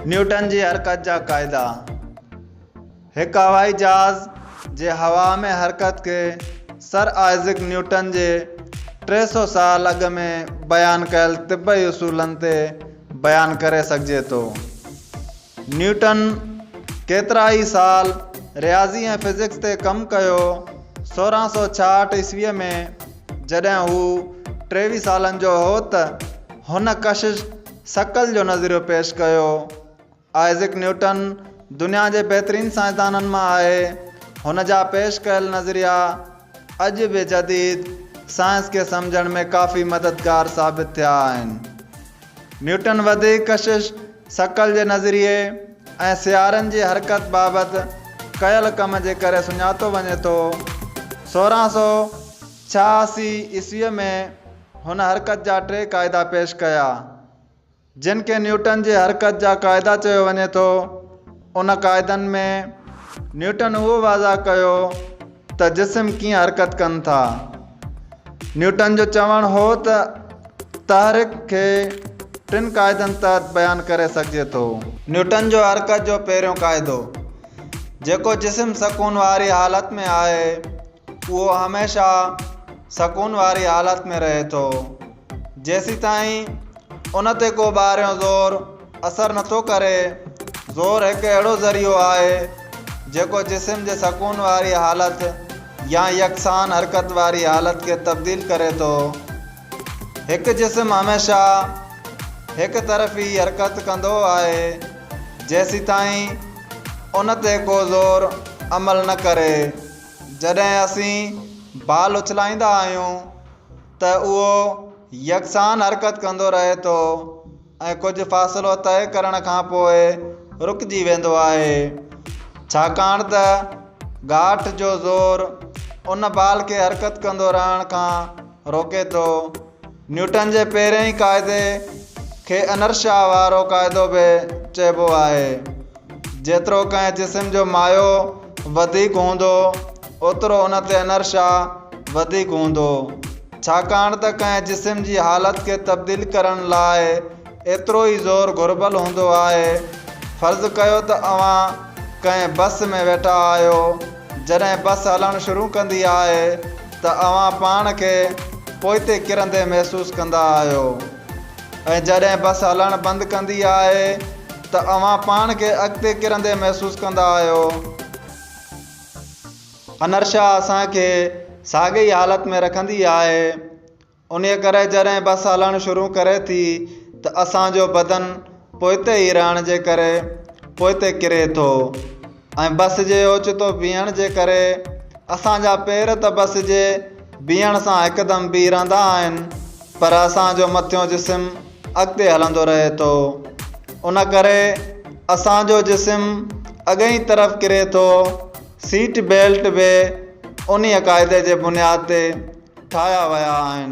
Newton جي حرڪت جا قاعدا. هڪ هوائي جهاز جي هوا ۾ حرڪت کي سر آئزڪ نيوٽن جي 300 سال اڳ ۾ بيان ڪيل طبعي اصولن تي بيان ڪري سگهجي ٿو. نيوٽن ڪيترائي سال رياضي ۽ فزڪس تي ڪم ڪيو. 1666 عيسويء ۾ جڏهن هو 23 سالن جو هو ته هن ڪشش ثقل جو نظريو پيش ڪيو. آئزڪ نيوٽن دنيا جي بهترين سائنسدانن مان آهي. هن جا پيش ڪيل نظريا اڄ به جديد سائنس کي سمجهڻ ۾ ڪافي مددگار ثابت ٿيا آهن. نيوٽن وڌيڪ ڪشش ثقل جي نظريي ۽ سيارن جي حرڪت بابت ڪيل ڪم جي ڪري سڃاتو وڃي ٿو. 1686 عيسويء ۾ هن حرڪت جا ٽي قاعدا پيش ڪيا، جن کي نيوٽن جي حرڪت جا قاعدا چيو وڃي ٿو. ان قاعدن ۾ نيوٽن اهو واضح ڪيو ته جسم ڪيئن حرڪت ڪن ٿا. نيوٽن جو چوڻ هو ته تحرڪ کي ٽن قاعدن تحت بيان ڪري سگهجي ٿو. نيوٽن جو حرڪت جو پهريون قاعدو، جيڪو جسم سڪون واري حالت ۾ آهي، اهو هميشه سڪون واري حالت ۾ رهي ٿو، جيسيتائين ان تي ڪو ٻاهريون زور اثر نٿو ڪري. زور هڪ اهڙو ذريعو آهي، جيڪو جسم جي سڪون واري حالت يا يڪسان حرڪت واري حالت کي تبديل ڪري ٿو. هڪ جسم هميشه هڪ طرفي حرڪت ڪندو آهي، جيسيتائين ان تي ڪو زور عمل نه ڪري. جڏهن اسين بال اڇلائيندا آهيون ته اهو يڪسان حرڪت ڪندو رهي ٿو ۽ ڪجهه فاصلو طئي ڪرڻ کان پوء رڪجي ويندو آهي، ڇاڪاڻ ته گاٺ جو زور ان بال کي حرڪت ڪندو رهڻ کان روڪي ٿو. نيوٽن جي پهرئين قاعدي کي انرشيا وارو قاعدو به چئبو آهي. جيترو ڪنهن جسم جو مايو وڌيڪ هوندو، اوترو ان تي انرشيا وڌيڪ هوندو. ڇاڪاڻ ته ڪنهن جسم جي حالت کي تبديل ڪرڻ لاء ايترو ئي زور گهربل هوندو آهي. فرض ڪيو ته اوهان ڪنهن بس ۾ ويٺا آهيو. جڏهن بس هلڻ شروع ڪندي آهي ته اوهان پاڻ کي پوئتي ڪرندي محسوس ڪندا آهيو ۽ جڏهن بس هلڻ بند ڪندي آهي ته اوهان پاڻ کي اڳتي ڪرندي محسوس ڪندا آهيو. انرشا اسان کي ساڳئي ئي حالت ۾ رکندي آهي. انهيء ڪري جڏهن بس هلڻ شروع ڪري ٿي ته اسان جو بدن پوئتي ئي رهڻ جي ڪري پوئتي ڪري ٿو ۽ بس جي اوچتو بيهڻ جي ڪري اسان جا پير ته بس جي بيهڻ سان هڪدم بيهي رهندا آهن پر اسان جو مٿيون جسم اڳتي هلندو رهي ٿو ان ڪري اسان جو جسم اڳئين طرف ڪري ٿو. سيٽ بيلٽ به انهيء قاعدي جي بنياد تي ٺاهيا ويا آهن.